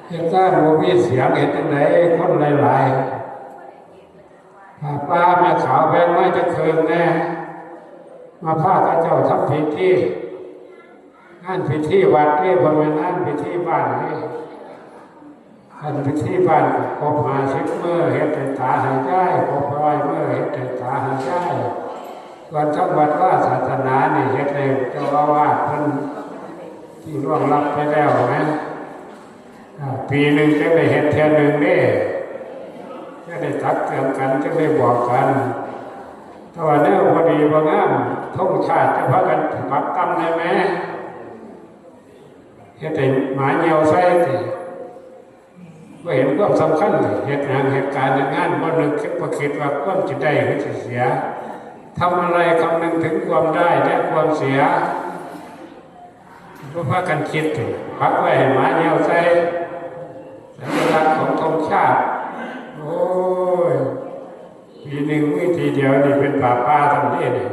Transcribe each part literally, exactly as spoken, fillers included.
เฮ็ดงานบ่มีเสียงเฮ็ดจั่งใด คนหลายๆ ผ้าป่าแม่ขาวแบ่งมาจักเคิ่งแหน่ มาพาเขาเจ้าทำพิธี งานพิธีวัดเด้ บ่แม่นงานพิธีบ้านเด้ คันพิธีบ้านครบห้าสิบมื้อ เฮ็ดให้ตาให้ยาย ครบร้อยมื้อ เฮ็ดให้ตาให้ยาย ส่วนทางวัดวาศาสนานี่ เฮ็ดให้เจ้าอาวาสเพิ่นที่ล่วงลับไปแล้วนะ อ่า ปีหนึ่งจะได้เฮ็ดเทื่อหนึ่งเด้ จะได้ตักเตือนกัน จะได้บอกกัน แต่ว่าแนวพอดีบ่งาม ธงชาติจะพากันปักต่ำได้ไหม เฮ็ดให้หมาเหี่ยวใส่ติ บ่เห็นความสำคัญเลย เฮ็ดงานเฮ็ดการเฮ็ดงาน บ่นึกคิดบ่คิดว่าความสิได้หรือสิเสีย ทำอะไรคำนึงถึงความได้และความเสีย บ่พากันคิดถึง ปักไว้ให้หมาเหี่ยวใส่ สัญลักษณ์ของธงชาติ โอ้ย ปีหนึ่งมีทีเดียวนี่เป็นผ้าป่าทั้งนี้นี่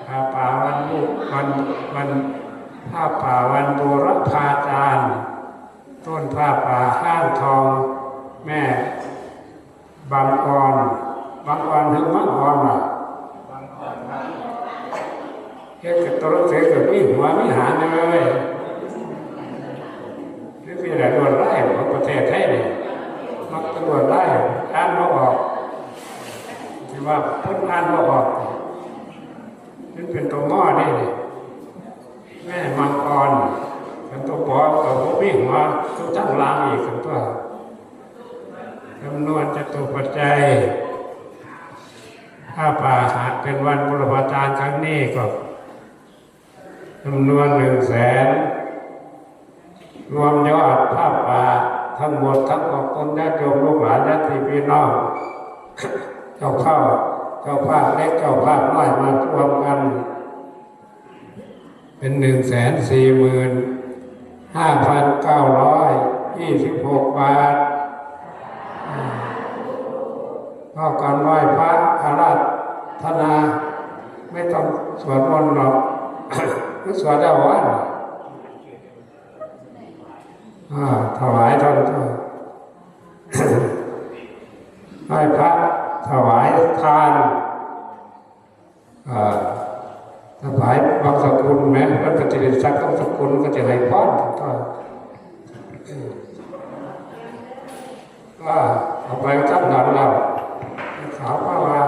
ผ้าป่าวันบู วัน วัน ผ้าป่าวันบูรพาจารย์ ต้นผ้าป่าห้างทอง แม่ บางอ่อน บางอ่อนหรือบางอ่อนล่ะ เฮ็ดกับตัวหนังสือก็มีหัวมีหางเลย นี่คือแหละลวดลายของประเทศไทยนี่ มักจะลวดลาย อ่านบ่ออก ที่ว่าเพิ่นอ่านบ่ออก มันเป็นตัวงอเด้นี่ แม่มังกร เป็นตัวปอก็บ่มีหัว ตัวทั้งหลังอีกเป็นตัว จำนวนจตุปัจจัย ผ้าป่าหากเป็นวันบุรพาจารย์ครั้งนี้ก็ จำนวนหนึ่งแสน รวมยอดผ้าป่าทั้งหมดทั้งออกตนญาติโยมลูกหลานญาติพี่น้อง เจ้าภาพ เจ้าภาพเล็กเจ้าภาพน้อยมารวมกัน เป็นหนึ่งแสนสี่หมื่นห้าพันเก้าร้อยยี่สิบหกบาท อ่า เท่ากันไหว้พระอาราธนา ไม่ต้องสวดมนต์หรอก หรือสวดแล้ววัน อ่า ถวายท่าน ไหว้พระ ถวายทาน อ่า ถวายบางสกุลแหม มันก็จะได้สักบางสกุลก็จะให้พรก็ ก็เอาไปตั้งนานแล้ว ขาวมาว่า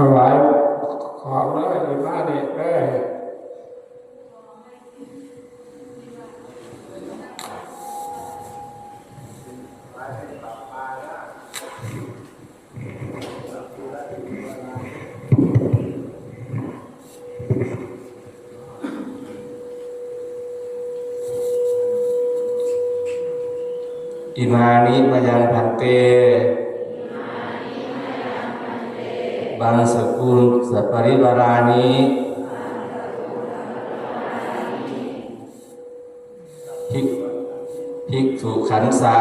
ถวายของเด้อ อิมานิเด้อ อิมานิมะยัง ภันเต บังสกุล สปริวารานิ ภิก ภิกขุขันสะ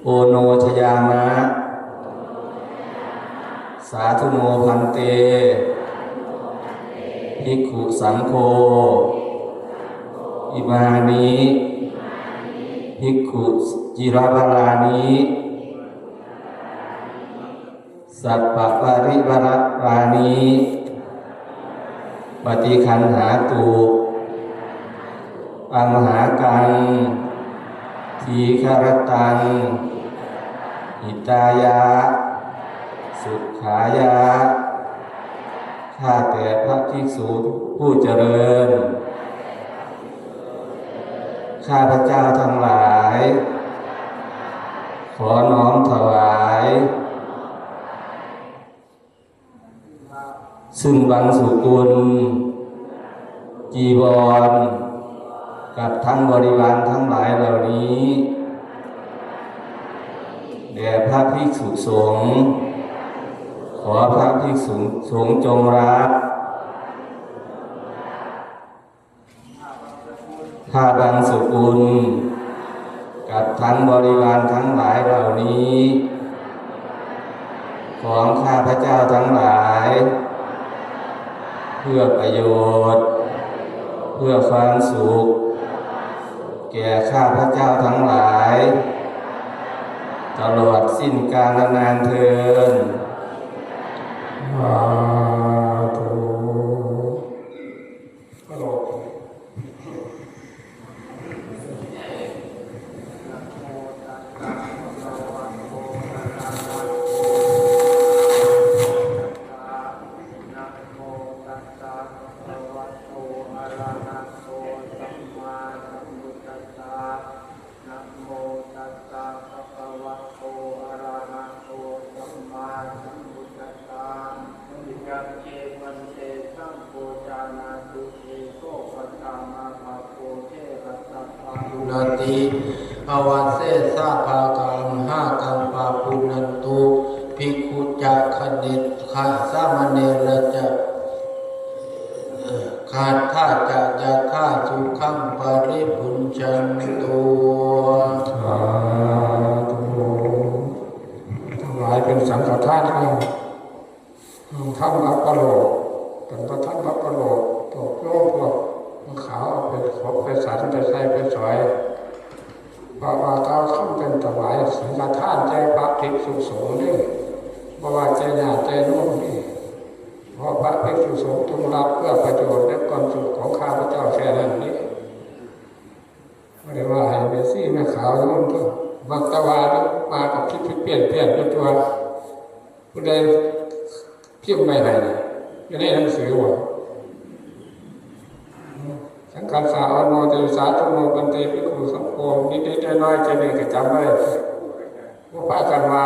โอโนชยามะ สาธุโน ภันเต ภิกขุสังโฆ อิมานิ ภิกขุจิรวารานิ สัปปะปะริวารานิ ปฏิคันหาตุ อัมหากัง ทีฆรตัง หิตายะ สุขายะ ข้าแต่พระภิกษุผู้เจริญ ข้าพเจ้าทั้งหลาย ขอน้อมถวาย ซึ่งบังสุกุล จีวร กับทั้งบริวารทั้งหลายเหล่านี้ แด่พระภิกษุสงฆ์ ขอพระภิกษุสงฆ์จงรับ ผ้าบังสุกุล กับทั้งบริวารทั้งหลายเหล่านี้ ของข้าพเจ้าทั้งหลาย เพื่อประโยชน์ เพื่อความสุข แก่ข้าพเจ้าทั้งหลาย ตลอดสิ้นกาลนานเทอญ สาธุ นติ อวัสเสสะภากัง หากังปาปุนันตุ ภิกขุจะ คเณ ขะ สามเณระจะ ขัตถะจะ ยัตถะสุขัง ปริปุญชันตุ สาธุ ทั้งหลายเป็นสังฆทาน ทำอัปโลก เป็นประธรรมอัปโลก พวกโยมพวกขาวเอาไปขบไปสันไปใส่ไปสอย เพราะว่าเขาทำเป็นถวายสังฆทานแก่พระภิกษุสงฆ์นี่ เพราะว่าแก่ญาติแก่โยมนี่ เพราะพระภิกษุสงฆ์ต้องรับเพื่อประโยชน์และความสุขของข้าพเจ้าแค่นั้นนี่ บ่ได้ว่าให้แม่ชีแม่ขาวโยมตัว บักตะวามากับคิดเปลี่ยนเปลี่ยนไปตัว ผู้ใดพิมพ์ไปให้อยู่ในหนังสือว่า สังฆัสสะ โอโน เต สาธุโน ภันเต ภิกขุสังโฆ นิดๆ น้อยๆ แค่นี้ก็จำไว้ ว่าพากันว่า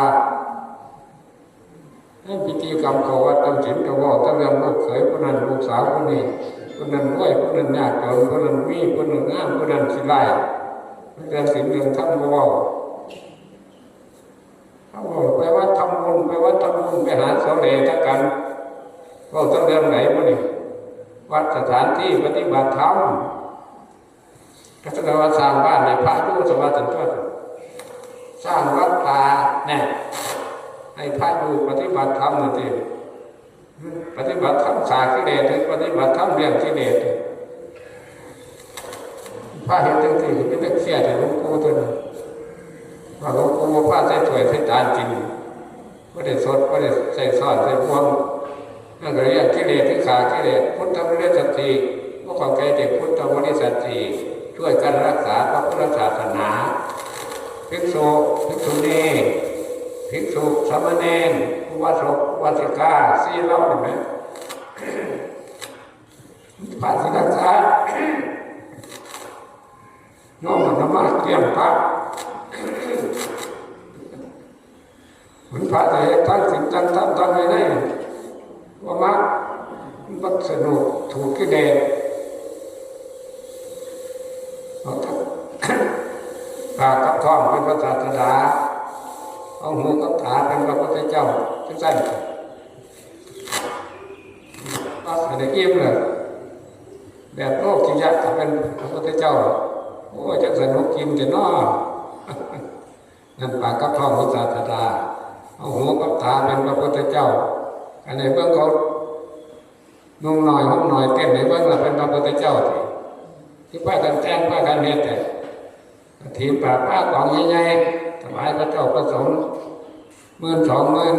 ในพิธีกรรมเข้าวัดจำศีลก็เว้าแต่เรื่องลูกเขยผู้นั้นลูกสาวผู้นี้ ผู้นั้นรวยผู้นั้นยากจน ผู้นั้นมีผู้นั้นงามผู้นั้นขี้ร้าย เรื่องศีลเรื่องธรรมบ่เว้า เขาบอกไปวัดทำบุญ ไปวัดทำบุญ ไปหาเสาแหล่ทักกัน เว้าแต่เรื่องไหนบ่นี่ วัดสถานที่ปฏิบัติธรรม ก็แสดงว่าสร้างบ้านให้พระอยู่ สวัสดิ์สันตัว สร้างวัดป่าเนี่ย ให้พระอยู่ปฏิบัติธรรมนั่นเอง ปฏิบัติธรรมฆ่ากิเลส หรือปฏิบัติธรรมเลี้ยงกิเลส พระเห็นจังซี่ เป็นแต่เครียดให้หลวงปู่ตัวนั้น ว่าหลวงปู่ว่าพระใส่ถ้วยใส่จานกิน บ่ได้สด บ่ได้ใส่ซ้อนใส่บ่วง นั่นก็เรียกกิเลส คือฆ่ากิเลส พุทธบริษัทสี่ บ่เข้าใจแต่พุทธบริษัทสี่ ช่วยกันรักษาพระพุทธศาสนา ภิกษุ ภิกษุณี ภิกษุสามเณรอุบาสกอุบาสิกาสี่เหล่านี่แหม พระสิรักษา โยมมันมาเตรียมพระ มันพระจะเฮ็ดทั้งศีลทั้งธรรมทั้งวินัย ว่ามา มันสนุกถูกกิเลส เอาทั้ง ปากกับท้องเป็นพระศาสดา เอาหูกับตาเป็นพระพุทธเจ้าจังซั่น ปักให้ได้อิ่มเลย แบบโลกิยะถ้าเป็นพระพุทธเจ้า โอ้ย จักสนุกกินแต่น้อ นั่นปากกับท้องพระศาสดา เอาหูกับตาเป็นพระพุทธเจ้า อันนี้เบิ่งเขานุ่งหน่อยห่มหน่อยเต้นในเบิ่งละเป็นพระพุทธเจ้าสิ คือพากันแต่งพากันเฮ็ดแต่ กฐินผ้าป่ากองใหญ่ๆ ถวายพระเจ้าพระสงฆ์หมื่นสองหมื่น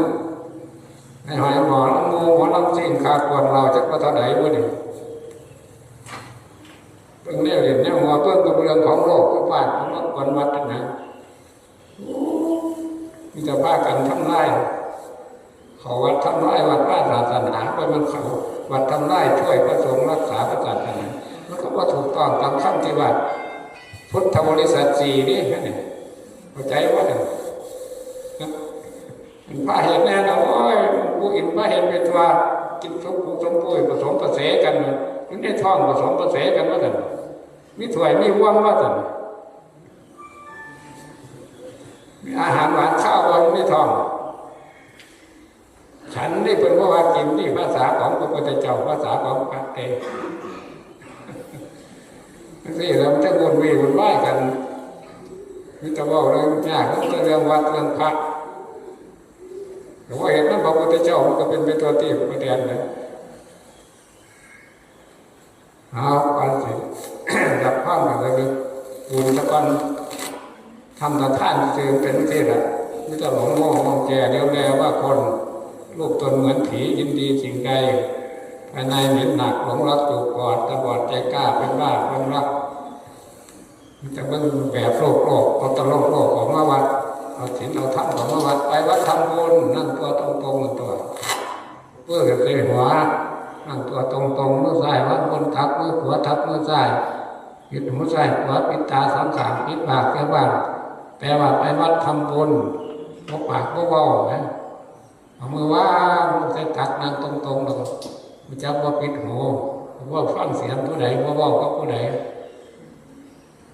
ให้หอยหมอลำมูหมอลำซิ่ง ค่ากวนเหล้าจักว่าเท่าใดบุนี่ เบิ่งแนวเล่นแนวหัว เบิ่งกับเรื่องของโลก คือบ้านของมากวนวัดนั่นนะ มีแต่พากันทำลาย เขาวัดทำลายวัดวาศาสนา ไปมันเขาวัดทำลายช่วยพระสงฆ์รักษาพระศาสนา มันก็บ่ถูกต้องตามคำที่ว่า พุทธบริษัทสี่นี่ นี่ เข้าใจว่าเนี่ย มันพาเห็นแน่นะ โอ้ย ผู้อินพาเห็นไปตัว กินสมปูสมปุยผสมผสมกัน อยู่ในท้องผสมผสมกันว่าซั่น มีถ้วยมีบ่วงว่าซั่น มีอาหารหวานข้าวบ่อยู่ในท้อง ฉันนี่เป็นเพราะว่ากินนี่ภาษาของพระพุทธเจ้า ภาษาของพระเอง นี่แล้วมันจะวนวีวุ่นวายกัน มีแต่เว้าเรื่องยาก มีแต่เรื่องวัดเรื่องพระ แต่ว่าเห็นนั้นพระพุทธเจ้ามันก็เป็นไปตัวที่ประเด็นเลย เอา ก่อนสิ รับความกันเลย บุญตะกอน ทำตะท่านซื่อเป็นที่ละ มิจะหลงโง่งมองแก่เดียวแลว่าคน รูปตนเหมือนผี ยินดีสิ่งใด ภายในเหม็นหนัก หลงรักจูบกอด ตาบอดใจกล้า เป็นบ้าความรัก มันจะเบิ่งแบบโลกโลก เอาตะโลกโลกออกมาวัด เอาศีลเอาธรรมออกมาวัด ไปวัดทำบุญ นั่งตัวตรงๆ นั่นตัว เพื่อจะใส่หัว นั่งตัวตรงๆ มือซ้ายวางบนตัก มือขวาทับมือซ้าย ปิดหูซ้ายขวา ปิดตาสองข้าง ปิดปากเสียบ้าง แปลว่าไปวัดทำบุญ บ่ปากบ่เว้านะ เอามือวางลงใส่ตัก นั่งตรงๆ แล้วก็บ่จักบ่ปิดหู บ่ฟังเสียงผู้ใด บ่เว้ากับผู้ใด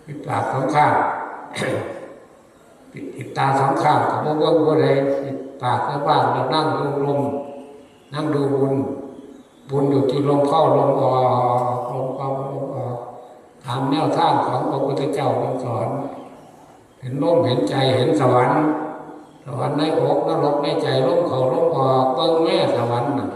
ปิดปากสองข้าง ปิด ปิดตาสองข้าง ก็บ่เบิ่งผู้ใด ปิดปากเสียบ้าง แล้วนั่งดูลม นั่งดูบุญ บุญอยู่ที่ลมเข้าลมออก ลมเข้าลมออก ตามแนวทางของพระพุทธเจ้าท่านสอน เห็นลมเห็นใจ เห็นสวรรค์ สวรรค์ในอก นรกในใจ ลมเข้าลมออก เบิ่งแม่สวรรค์น่ะ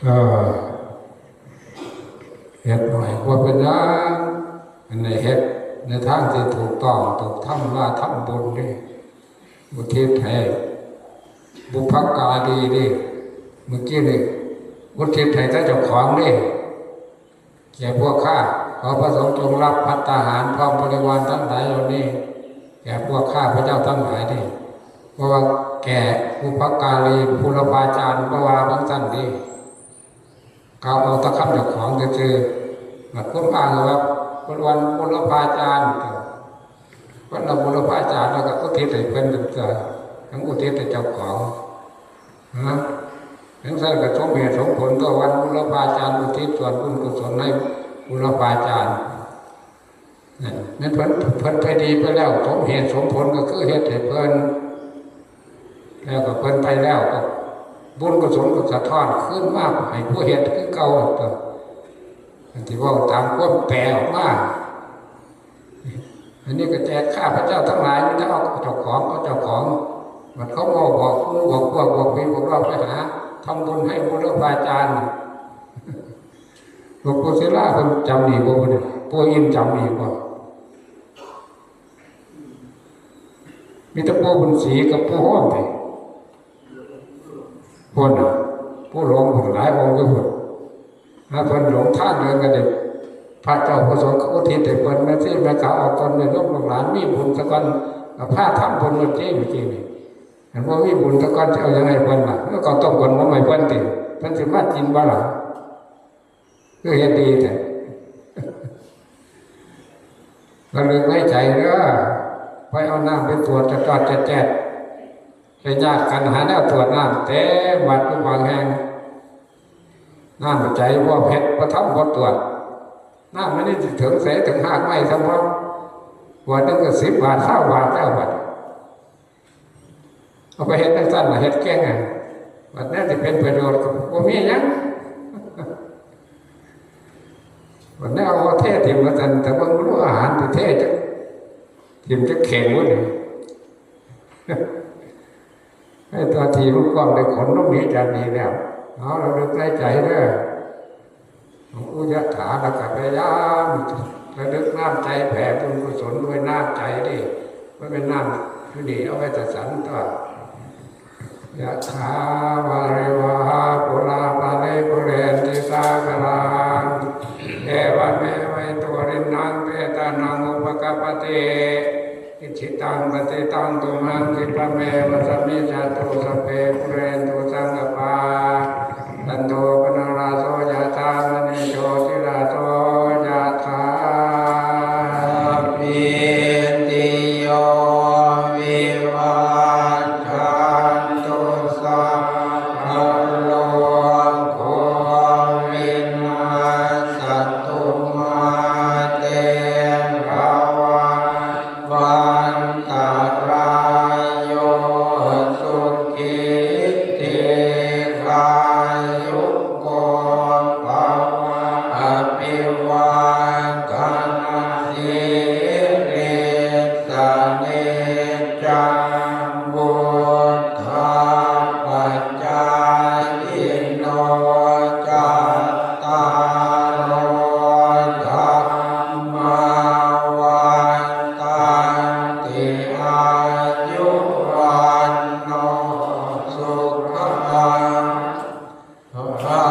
เออ เฮ็ดหน่อยว่าเป็นหยัง อันนี้เฮ็ดในทางที่ถูกต้อง ถูกทำว่าทำบุญนี่ อุทิศให้บุพการีนี่ เมื่อกี้นี่ อุทิศให้แต่เจ้าของนี่ แก่พวกข้า ขอพระสงฆ์จงรับภัตตาหารพร้อมบริวารทั้งหลายเหล่านี้ แก่พวกข้าพระเจ้าทั้งหลายนี่ เพราะว่าแก่บุพการี บุรพาจารย์ เพราะว่าเบิ่งซั่นนี่ เขาเอาแตะคำเจ้าของซื่อๆ บัดคนอ้างว่าคนวันบุรพาจารย์ วันละบุรพาจารย์ แล้วก็อุทิศให้เพิ่นเป็นเจ้า ทั้งอุทิศให้เจ้าของ นะ ทั้งสั้นก็สมเหตุสมผลตัววันบุรพาจารย์ อุทิศส่วนบุญกุศลให้บุรพาจารย์ นั่นเพิ่น เพิ่นไปดีไปแล้ว สมเหตุสมผลก็คือเฮ็ดให้เพิ่น แล้วก็เพิ่นไปแล้วก็บุญกุศลก็สะท้อนคืนมาให้ผู้เฮ็ดคือเก่าตัว อันที่เว้าตามความแปลออกมา อันนี้ก็แจกข้าพเจ้าทั้งหลาย ไม่ได้เอาเจ้าของ เอาเจ้าของ มันเขาบอก บอกหมู่บอกพวก บอกพี่บอกเราไปหาทำบุญให้บุรพาจารย์ หลวงปู่ศิลาเพิ่นจำดีบ่ เพิ่นปู่อินจำดีบ่ มีแต่ปู่บุญศรีกับปู่โฮมติ เพิ่นน่ะ ปู่หลวงเพิ่นหลายองค์อยู่เพิ่น ถ้าเพิ่นหลงทางเดินก็ได้ พระเจ้าพระสงฆ์ก็อุทิศให้เพิ่น แม่ชีแม่ขาวออกตนในลูกหลานมีบุญซะก่อน ก็พาทำบุญเมื่อกี้ เมื่อกี้นี่ อันว่ามีบุญซะก่อนจะเอายังไงเพิ่นล่ะ แล้วก็ต้องคนมาใหม่เพิ่นติ เพิ่นสิมากินบ่ล่ะ คือเฮ็ดดีแท้ ระลึกในใจเด้อ ไปเอาน้ำไปตรวจจะจอดจะแจด ไปญาติกันหาแนวตรวจน้ำเต็มวัดอยู่บางแห่ง น้ำใจบ่เฮ็ด บ่ทำ บ่ตรวจ น้ำมันนี่สิถึงไส ถึงฮากไม้ซะบ่ ขวดหนึ่งก็สิบบาท ซาวบาทแล้วบัด เอาไปเฮ็ดจั่งซั้นล่ะ เฮ็ดแกงอะ บัดนี้สิเป็นประโยชน์ก็บ่มีหยัง บัดนี้เอาเทถิ่มว่าซั่น แต่เบิ่งบ่รู้อาหารสิเทจักถิ่มจักแข็งวะนี่ ให้ตัวทีมันกว้างได้ขนลุกหนีจากนี้แล้ว เอาระลึกในใจเด้อ ของอุยถา แล้วก็พยายามระลึกน้ำใจแผ่บุญกุศลด้วยน้ำใจนี่ มันเป็นน้ำอยู่นี่ เอาไว้แต่สันตัว ยะถาวาริวาหาปุราปาริปุเรนติสาคารัง เอวะเมวะอิโตรินังเปตานังอุปกัปปติ อิจิตังปฏิตังตุมหังคิปะเมวะสะมิจจตุสัพเพปุเรนตุสังกปา จันโทปนรโสยะถามณีโชติราโสยะถา สัพพิติโยวิวัชชันตุสัพพะโรโควินัสสตุมาเตภวัตวันตรายโยสุขีทีฆายุโกภวะอภิวาทนาสีลิสสะเนจจังวุฒาปจายิโนจัตตาโรธัมมาวัฏฏันติอายุวัณโณสุขังพะ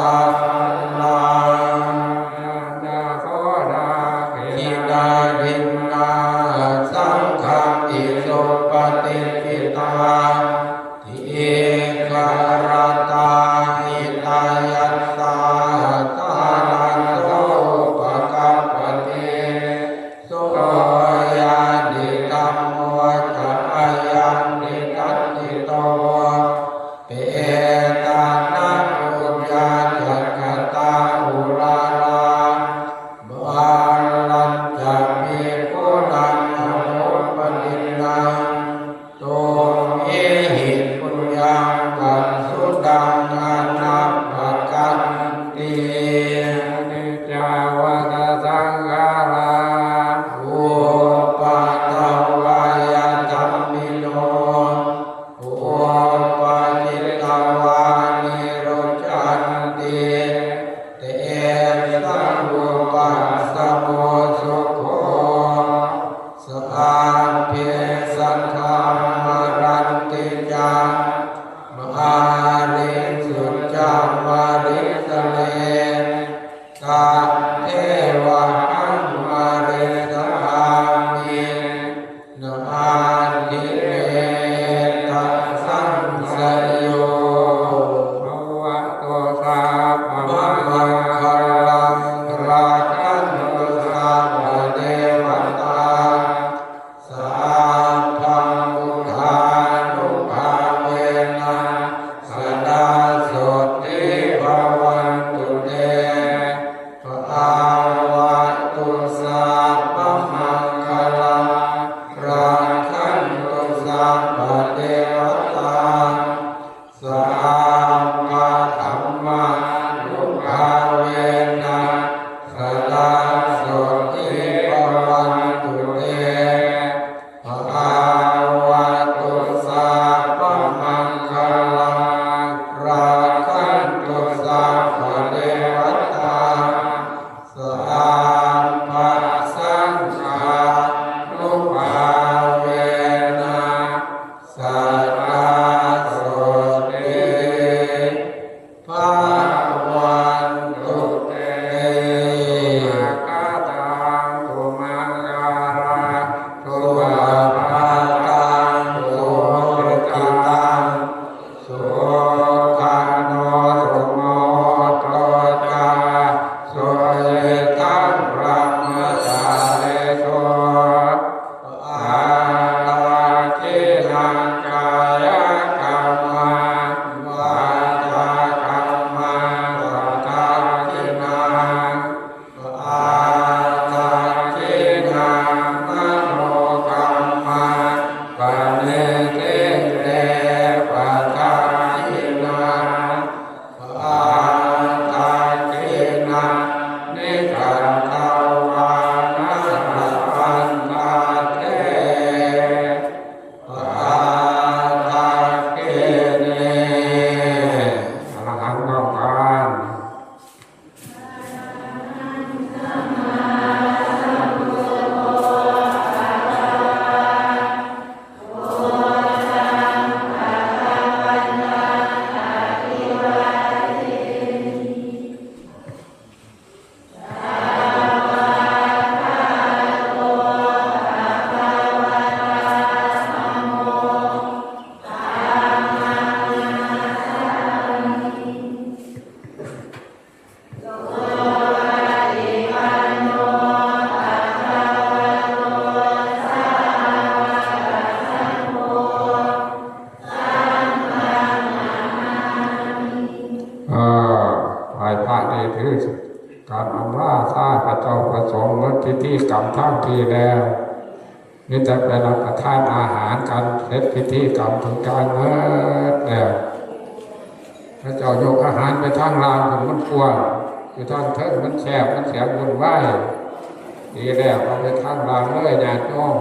ลัง ยะถาโคดาคินาทินนาสังฆาติสุปฏิปทา ทีฆรตาหิตายัสสาทานันโสอุปกัปปติ โสยะนิธัมโมจะอะยังนิทัสสิโต เปตานังอุญญาจักขตาอุรารา บาลัญจะภิกขุนังอนุปปะนินนัง ตุมเหหิปุญญังปัสสุตังอนัปปะกันติ อนิจจาวัฏฏะสังขารา อุปาทวายะธัมมิโน อุปาทิตวานิรุจจันติ เตสังอุปัสสโมสุโข สัพเพสัตตามะรันติจัง มาริสุจังมาริสะเล ตังเทวะหังมาริสามิ นาทิเมตัสสังสโย ภะวะโต Sabbamaṅgalaṃ rakkhantu sabbadevatā, sabbabuddhānubhāvena sadā sotthī bhavantu te. Bhavatu sabbamaṅgalaṃ rakkhantu sabbadevatā, sabbadhammānubhāvena sadā sotthī bhavantu te. Bhavatu sabbamaṅgalaṃ rakkhantu sabbadevatā, sabbasaṅghānubhāvena sadā sotthī bhavantu te. Sakkattaṃ sumaṅgalaṃ supabhātaṃ suhuṭṭhitaṃ, sukhaṇo sumuhutto ca suyiṭṭhaṃ brahmacārisu. Padakkhiṇaṃ kāyakammaṃ vācākammaṃ padakkhiṇaṃ, padakkhiṇaṃ manokammaṃ paṇidhī te padakkhiṇā, padakkhiṇāni katvāna labhantatthe padakkhiṇe. อรหังต้องการ เอ่อ ฝ่ายพระนี่ถือกำอำลาข้าพเจ้าพระสงฆ์ หมดพิธีกรรมทางพี้แล้ว มีแต่ไปรับประทานอาหารกัน เสร็จพิธีกรรมทุกอย่างหมดแล้ว พระเจ้ายกอาหารไปทางล่าง มันกว้าง อยู่ทางเทิงมันแคบ มันเสียงวุ่นวาย ดีแล้ว เอาไปทางล่างเลย ญาติโยม